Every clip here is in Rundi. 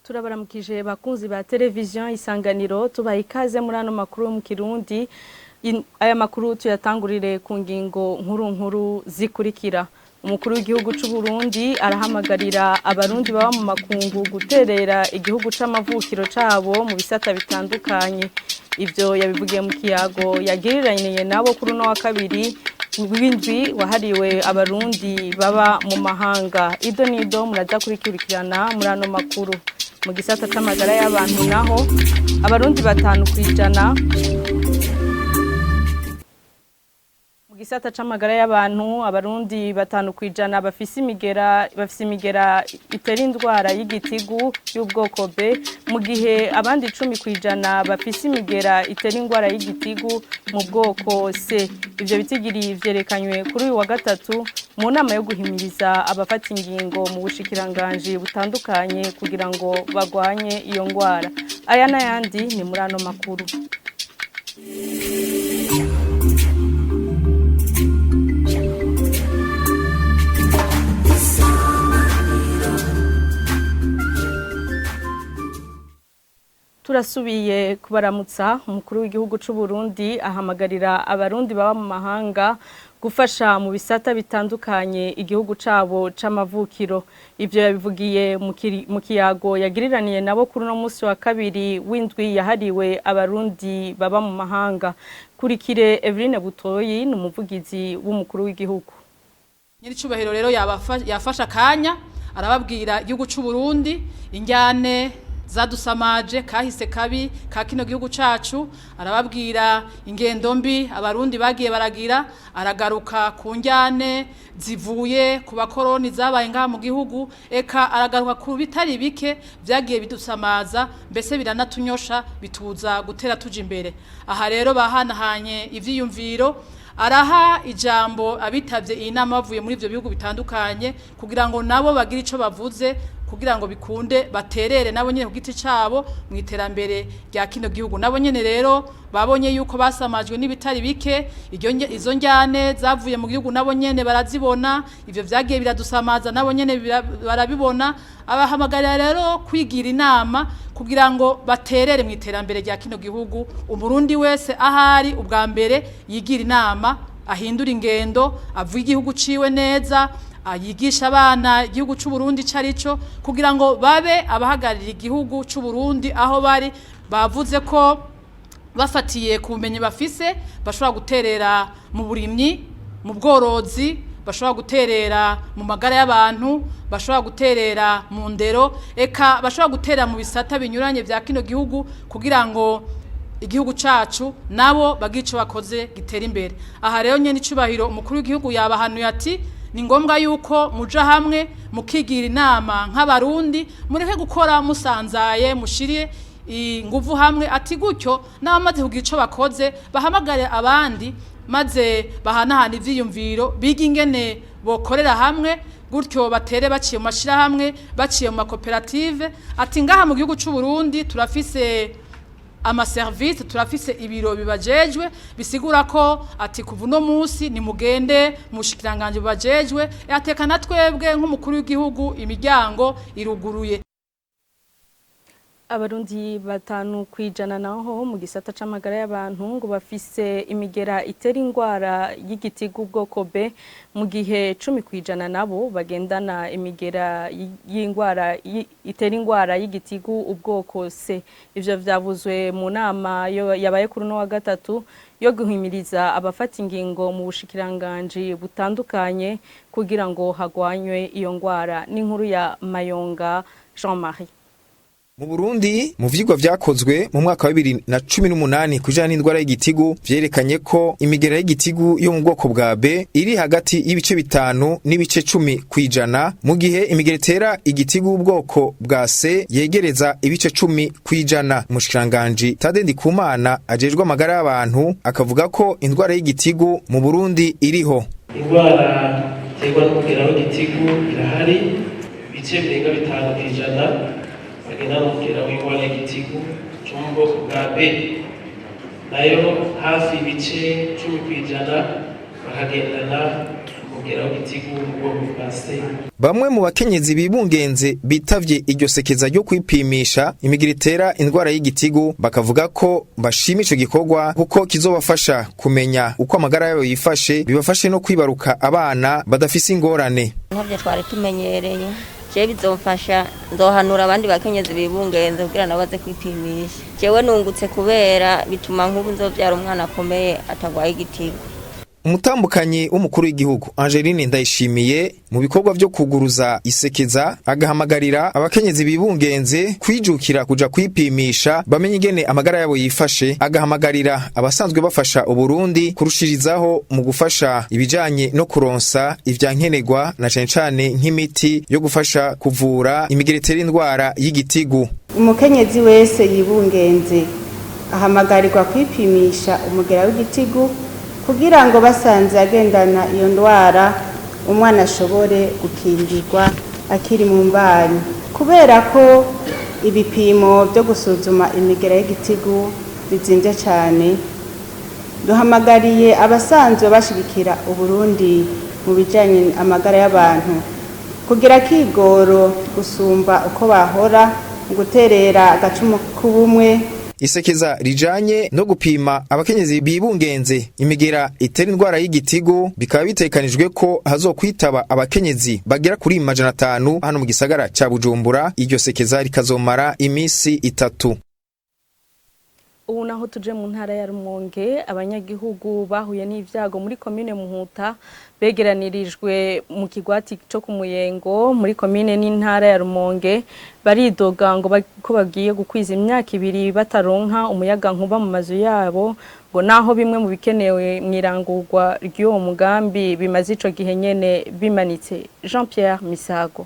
Turabaramukije bakunzi ba televiziyo Isanganiro, tubaha ikaze muri ano makuru mu Kirundi. Aya makuru tuyatangurire ku ngingo nkuru nkuru zikurikira. Umukuru w'igihugu c'u Burundi arahamagarira abarundi baba mu makungu guterera igihugu c'amavukiro cabo mu bisata bitandukanye. Ivyo yabivugiye mu kiyago yagiriraniye nabo kuri uno wa kabiri w'indwi wahariwe abarundi baba mu mahanga. Ido nido muraza kurikurikirana muri ano makuru. Mu gisata c'amagara y'abantu naho, abarundi 5% mu gisata c'amagara y'abantu, abarundi 5% bafise imigera itera indwara y'igitigu y'ubwoko B, mu gihe abandi 10% bafise imigera itera indwara y'igitigu mu bwoko C. Ivyo bitigiri vyerekanywe kuri uyu wa gatatu mu nama yo guhimiriza abafata ingingo mu bushikiranganji butandukanye kugira ngo bagwanye iyo ngwara. Aya n'ayandi ni muri ano makuru. Turasubiye kubaramutsa. Umukuru w'igihugu c'u Burundi ahamagarira abarundi baba mu mahanga gufasha mu bisata bitandukanye igihugu cabo c'amavukiro. Ivyo yabivugiye mu kiyago yagiriraniye nabo kuri uno musi wa kabiri w'indwi yahariwe abarundi baba mu mahanga. Kurikire Eveline Butoyi, ni umuvugizi w'umukuru w'igihugu. Nyiricubahiro rero yafashe akanya arababwira igihugu c'u Burundi, injyane zadusamaje, kahise kabi ka kino gihugu cacu, arababwira ingendo mbi abarundi bagiye baragira, aragaruka ku njyane zivuye ku bakoroni zabaye ngaha mu gihugu, eka aragaruka ku bitari bike vyagiye bidusamaza, mbese biranatunyosha, bituza gutera tuja imbere. Aha rero bahanahanye ivyiyumviro, araha ijambo abitavye iyi nama bavuye muri ivyo bihugu bitandukanye kugira ngo nabo bagire ico bavuze, kugira ngo bikunde baterere nabo nyene ku giti cabo mu iterambere rya kino gihugu. Nabo nyene rero babonye yuko basamajwe n'ibitari bike, izo njyane zavuye mu gihugu nabo nyene barazibona, ivyo vyagiye biradusamaza nabo nyene barabibona. Abahamagarira rero kwigira inama kugira ngo baterere mu iterambere rya kino gihugu. Umurundi wese ahari ubwa mbere yigira inama, ahindura ingendo, avuge igihugu ciwe neza, ayigisha abana igihugu c'u Burundi carico, kugira ngo babe abahagararira igihugu c'u Burundi aho bari. Bavuze ko bafatiye ku bumenyi bafise bashobora guterera mu burimyi, mu bworozi, bashobora guterera mu magara y'abantu, bashobora guterera mu ndero, eka bashobora guterera mu bisata binyuranye vya kino gihugu, kugira ngo igihugu cacu nabo bagire ico bakoze gitera imbere. Aha rero nyene icubahiro umukuru w'igihugu yabahanuye ati ni ngombwa yuko muja hamwe mukigira inama nk'abarundi, mureke gukora musanzaye, mushire inguvu hamwe, ati gutyo n'abamaze kugira ico bakoze bahamagare abandi, maze bahanahana ivyiyumviro, bige ingene bokorera hamwe, gutyo batere baciye mu mashirahamwe, baciye mu makoperative. Ati ngaha mu gihugu c'u Burundi turafise amaservice, turafise ibiro bibajejwe, bisigura ko ati kuva uno munsi nimugende mu bushikiranganji bubajejwe, ateka na twebwe nk'umukuru w'igihugu imiryango iruguruye. Abarundi 5% naho mu gisata c'amagara y'abantu ngo bafise imigera itera indwara y'igitigu ubwoko B, mu gihe 10% nabo bagendana imigera y'indwara itera indwara y'igitigu ubwoko C. Ivyo vyavuzwe mu nama yabaye kuri uno wa gatatu yo guhimiriza abafata ingingo mu bushikiranganji butandukanye kugira ngo hagwanywe iyo ngwara. N'inkuru ya Mayonga Jean-Marie. Mu Burundi, mu vyigwa vyakozwe mu mwaka wa 2018 kujana n'indwara y'igitigu, vyerekanye ko imigera y'igitigu yo mu bwoko bwa B iri hagati y'ibice 5 n'ibice 10%, mu gihe imigera itera igitigu ubwoko bwa C yegereza ibice 10%. Umushikiranganji Tade Ndikumana ajejwe amagara y'abantu akavuga ko indwara y'igitigu mu Burundi iriho. Indwara iterwa n'umugera w'igitigu irahari, ibice birenga 5% bagenda n'umugera w'indwara y'igitigu cyo mu bwoko bwa B, nayo hafi ibice 10% bakagendana umugera. umugera w'igitigu mu bwoko bwa C. Bamwe mu bakenyezi bibungenze bitavye iryo sekeza ryo kwipimisha imigeri itera indwara y'igitigu bakavuga ko bashima ico gikorwa kuko kizobafasha kumenya uko amagara yabo yifashe, bibafashe no kwibaruka abana badafise ingorane. Ntabyo twari tumenyereye. Je bizomfasha, nzohanura abandi bakenyezi bibungenze kugira nabo baze kwipimisha. Jewe nungutse kubera bituma nk'ubu nzovyara umwana akomeye atagwaye igitigu. Umutambukanyi w'umukuru w'igihugu Angeline Ndayishimiye mu bikorwa vyo kuguruza isekeza agahamagarira abakenyezi bibungenze kwijukira kuja kwipimisha bamenye ingene amagara yabo yifashe, agahamagarira abasanzwe bafasha Uburundi kurushirizaho mu gufasha ibijanye no kuronsa ivyankenerwa na cane cane nk'imiti yo gufasha kuvura imigeri itera indwara y'igitigu. Umukenyezi wese yibungenze ahamagarirwa kwipimisha umugera w'igitigu kugira ngo basanze agendana iyo ndwara, umwana ashobore gukingirwa akiri mu mbanyi. Kubera ko ibipimo byo gusuzuma imigera y'igitigu bizimvye cyane, duhamagariye abasanzwe bashigikira Uburundi mu bijanye amagara y'abantu kugira kigoro gusumba uko bahora mu guterera agacumu k'ubumwe. Isekeza rijanye no gupima abakenyezi bibungenze imigera itera indwara y'igitigu bikaba bitekanijwe ko hazokwitaba abakenyezi bagera kuri 500 hano mu gisagara ca Bujumbura. Iryo sekeza rikazomara imisi 3. Ubu naho tuje mu ntara ya Rumonge. Abanyagihugu bahuye n'ivyago muri komine Muhuta begeranirijwe mu kigwati cyo ku Muyengo muri komine n'intara ya Rumonge baridoga ngo ko bagiye gukwiza imyaka 2 bataronka umuyaga nkuba mu mazu yabo, ngo naho bimwe mu bikenewe mwirangurwa ry'uwo mugambi bimaze ico gihe nyene bimanitse. Jean Pierre Misago.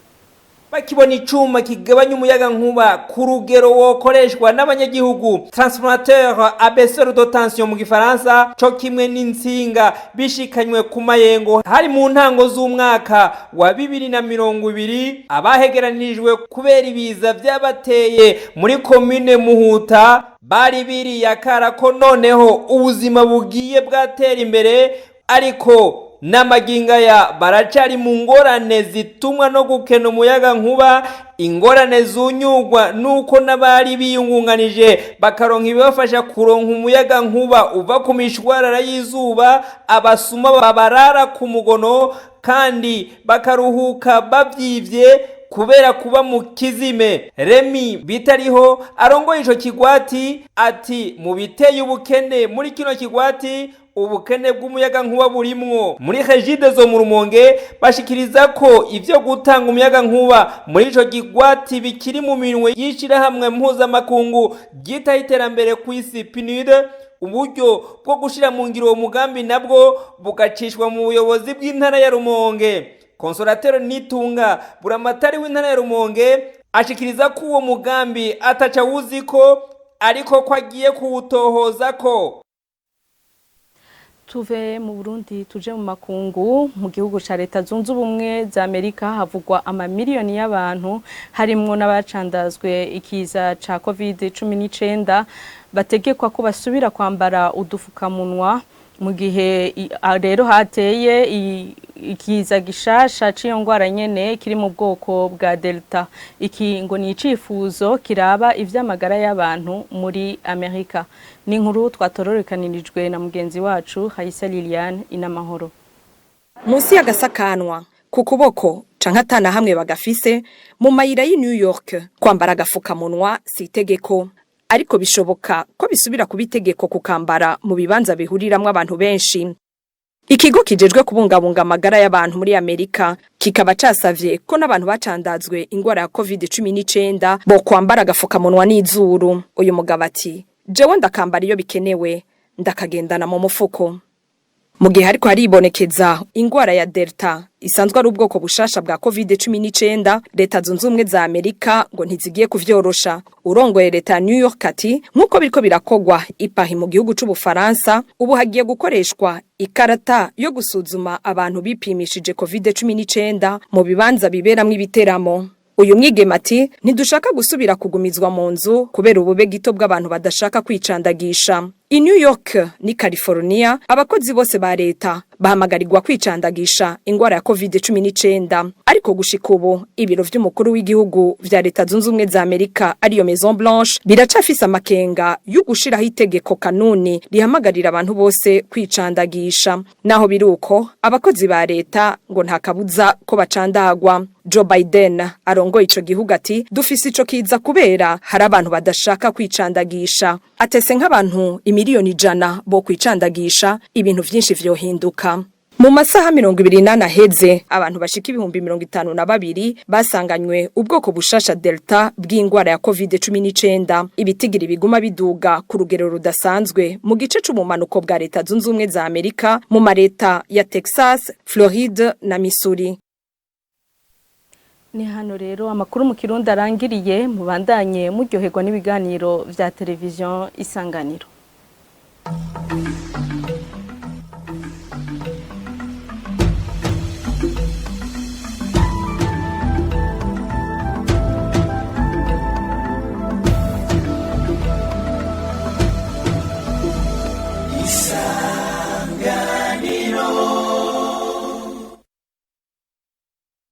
Bakibona icuma kigabanya umuyaga nkuba ku rugero wokoreshwa n'abanyagihugu, transformateur abaisseur de tension mu gifaransa, co kimwe n'intsinga bishikanywe ku Mayengo hari mu ntango z'umwaka wa 2020, abahegeranirijwe kubera ibiza vyabateye muri komine Muhuta bari biriyakara ko noneho ubuzima bugiye bwatera imbere, ariko n'amaginga ya baracari mu ngorane zitumwa no gukena umuyaga nkuba, ingorane zunyugwa nuko n'abari biyungunganije bakaronka ibibafasha kuronka umuyaga nkuba uva ku mishwarara y'izuba, abasuma babarara ku mugono kandi bakaruhuka bavyivye kubera kuba mu kizime. Remi Bitariho arongoye ico kigwati ati mu biteye ubukene muri kino kigwati ubukene bw'umuyaga nkuba burimwo. Muri Regideso mu Rumonge bashikiriza ko ivyo gutanga umuyaga nkuba muri ico kigwati bikiri mu minwe y'ishirahamwe mpuzamakungu ryitaho iterambere ku isi PNUD, uburyo bwo gushira mu ngiro uwo mugambi nabwo bugacishwa mu buyobozi bw'intara ya Rumonge. Consolateur Nitunga, buramatari w'intara ya Rumonge, ashikiriza ko uwo mugambi ataca wuzi ko ariko ko agiye kuwutohoza ko. Tuve mu Burundi tuje mu makungu. Mu gihugu ca Leta Zunze Ubumwe za Amerika havugwa amamiliyoni y'abantu harimwo n'abacandazwe ikiza ca COVID-19 bategekwa ko basubira kwambara udufukamunwa, mu gihe rero hateye ikiza gishasha c'iyo ngwara nyene kiri mu bwoko bwa Delta. Iki ngo ni icifuzo kiraba ivy'amagara y'abantu muri Amerika. Ni inkuru twatororekanirijwe na mugenzi wacu Hayisa Liliane Inamahoro. Munsi y'agasakanwa ku kuboko canke atana hamwe bagafise mu mayira y'i New York, kwambara agafukamunwa si itegeko, ariko bishoboka ko bisubira kuba itegeko kukambara mu bibanza bihuriramwo abantu benshi. Ikigo kijejwe kubungabunga amagara y'abantu muri Amerika kikaba casavye ko n'abantu bacandazwe ingwara ya COVID-19 bo kwambara agafukamunwa n'izuru. Uyu mugabo ati: "Jewe ndakambara iyo bikenewe, ndakagendana mu mufuko." Mu gihe hariko haribonekeza ingwara ya Delta isanzwe ari ubwoko bushasha bwa COVID-19, Leta Zunze Ubumwe za Amerika ngo ntizigiye kuvyorosha. Urongoye leta ya New York ati nkuko biriko birakogwa ipahi mu gihugu c'Ubufaransa, ubu hagiye gukoreshwa ikarata yo gusuzuma abantu bipimishije COVID-19 mu bibanza biberamwo ibiteramo. Uyu mwigeme ati: "Ntidushaka gusubira kugumizwa mu nzu kubera ubube gito bw'abantu badashaka kwicandagisha." I New York ni California, abakozi bose ba leta bahamagarirwa kwicandagisha ingwara ya COVID-19, ariko gushika ubu ibiro vy'umukuru w'igihugu vya Leta Zunze Ubumwe za Amerika, ariyo Maison Blanche, biracafise amakenga yo gushiraho itegeko kanuni rihamagarira abantu bose kwicandagisha. Naho biruko, abakozi ba leta ngo nta kabuza ko bacandagwa. Joe Biden arongoye ico gihugu ati: "Dufise ico kiza kubera hari abantu badashaka kwicandagisha." Atese nk'abantu 100 miliyoni bo kwicandagisha, ibintu vyinshi vyohinduka. Mu masaha 24 aheze, abantu bashika 52,000 basanganywe ubwoko bushasha Delta bw'ingwara ya COVID-19. Ibitigiri biguma biduga ku rugero rudasanzwe mu gice c'ubumanuko bwa Leta Zunze Ubumwe za Amerika, mu mareta ya Texas, Floride na Missouri. Ni hano rero amakuru mu Kirundi arangiriye. Mubandanye muryoherwa n'ibiganiro vya Televiziyo Isanganiro.